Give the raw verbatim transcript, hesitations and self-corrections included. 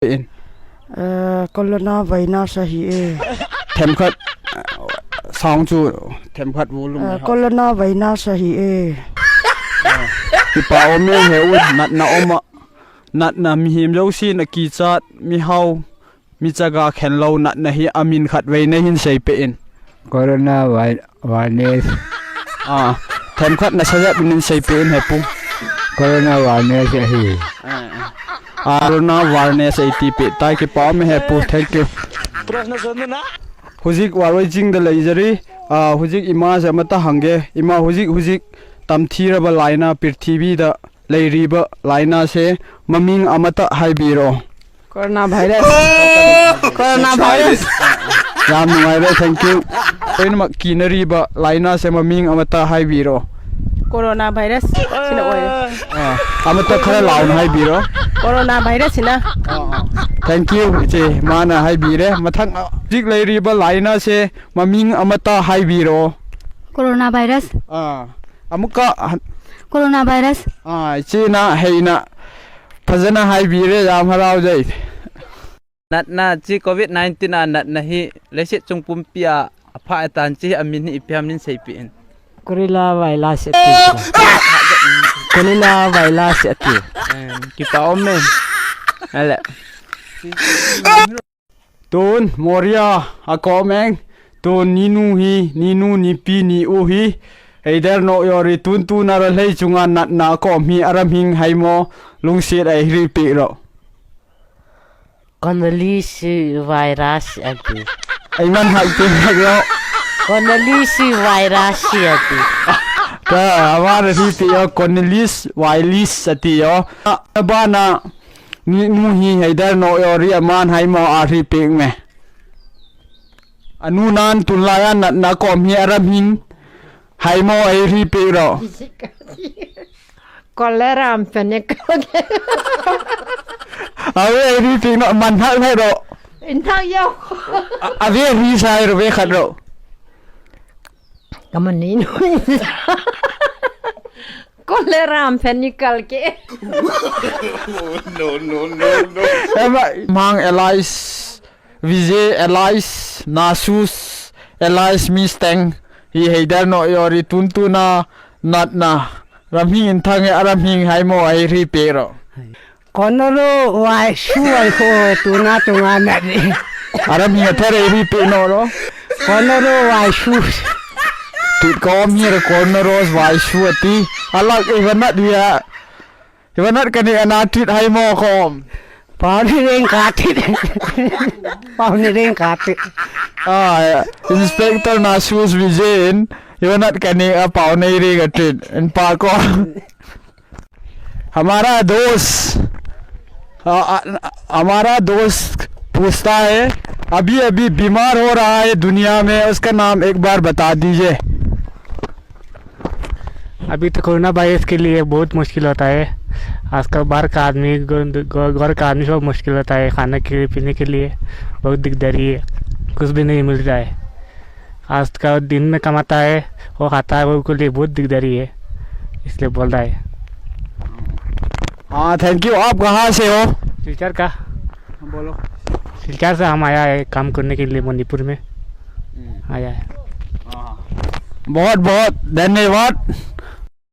In. Corona virus ahi e. Themkhat, sound chu themkhat volume. Corona virus ahi e. Kipa om e he u, natna om a. Natna mihem jousen akichat, mihao, michaga khenlou natna hi amin khat vei nahin seipeh in. Corona vi-, virus. Ah, themkhat nasajat in seipeh in he pu. Corona virus ahi. Ah, corona virus ahi tipeh tai, kipa om e he pu. Thank you. Hujik Waroi chingda leijari. Ah, hujik ima se amata hange. Ima, hujik, hujik tamthiraba laina, pirthibida leiriba laina se maming amata haibiro. Corona virus. Corona virus. Yam nungaire, thank you. Loinamak kinariba laina se maming amata haibiro. Corona virus. Sina oire. Ah, amata khara launa haibiro. Corona virus sina. Ah, ah. Thank you, iche. Mana haibire. Mathang, ah, hujik leiriba laina se maming amata haibiro. Corona virus. Ah, amuka han- Corona virus. Ah, ichena heina fajana haibire, yam haraujai. Natna chi covid nineteen a natna hi leiset chung pumpi a apha atan chi amin hi ipi ham nahin seipeh in. Corona virus ati. Corona virus ati. Eh, kipa om e. Ale. Tun, Moria, akom eng. Tun, ninu hi, ninu, nipi, ni-u hi. Heider no yori tun tuna ralhei chunga natna akom hi aramhing haimo, lungset a eiripeh ro. Condoleezza virus ati. Eiman hak tin hak ro. Condoleezza virus ati. Ka, amana ripeh o, Condoleezza virus ati o. Abana, ni-u hi Heider no yori aman haimo aripeh me. Anu nan tunlai a natna akom hi aramhing haimo eiripeh ro. Cholera am pene ko. Ave eiripeh no man hak hai ro. In thak yo. A-, ave ri sai ro ve khat ro. Kamani no. Koleram phe nikal ke. Ema mang Elias, Vijay Elias, Nasus Elias, Misteng. Hi heider no yori tuntuna natna. Ramhing inthang e, aramhing haimo ai ri pero. Konoro wai su ai ho tuna tunga na ri. Aramhing athare ri pe no ro. Konoro wai su. Tit kom hir corner rose wai su ati. Alak ivanat dia. Ivanat kani ana tit haimo kom. Pau ni reng kati. Pau ni reng kati. Ah, Inspector Nasus Vijay in. Ivanat kani a pau ni reng tit. In pa kom. हमारा दोस्त, आ, आ, हमारा दोस्त पूछता है, अभी अभी बीमार हो रहा है दुनिया में, उसका नाम एक बार बता दीजिए। अभी तो कोरोना वायरस के लिए बहुत मुश्किल होता है। आजकल बाहर का आदमी, घर का आदमी सब मुश्किल होता है, खाने के लिए, पीने के लिए बहुत दिकदारी है, कुछ भी नहीं मिल रहा है। आज का दिन में कमाता है, वो खाता है, वो के लिए बहुत दिकदारी है, इसलिए बोल रहा है। हाँ, थैंक यू। आप कहाँ से हो? सिलचर का। बोलो। सिलचर से हम आया है काम करने के लिए मणिपुर में आया है। बहुत बहुत धन्यवाद।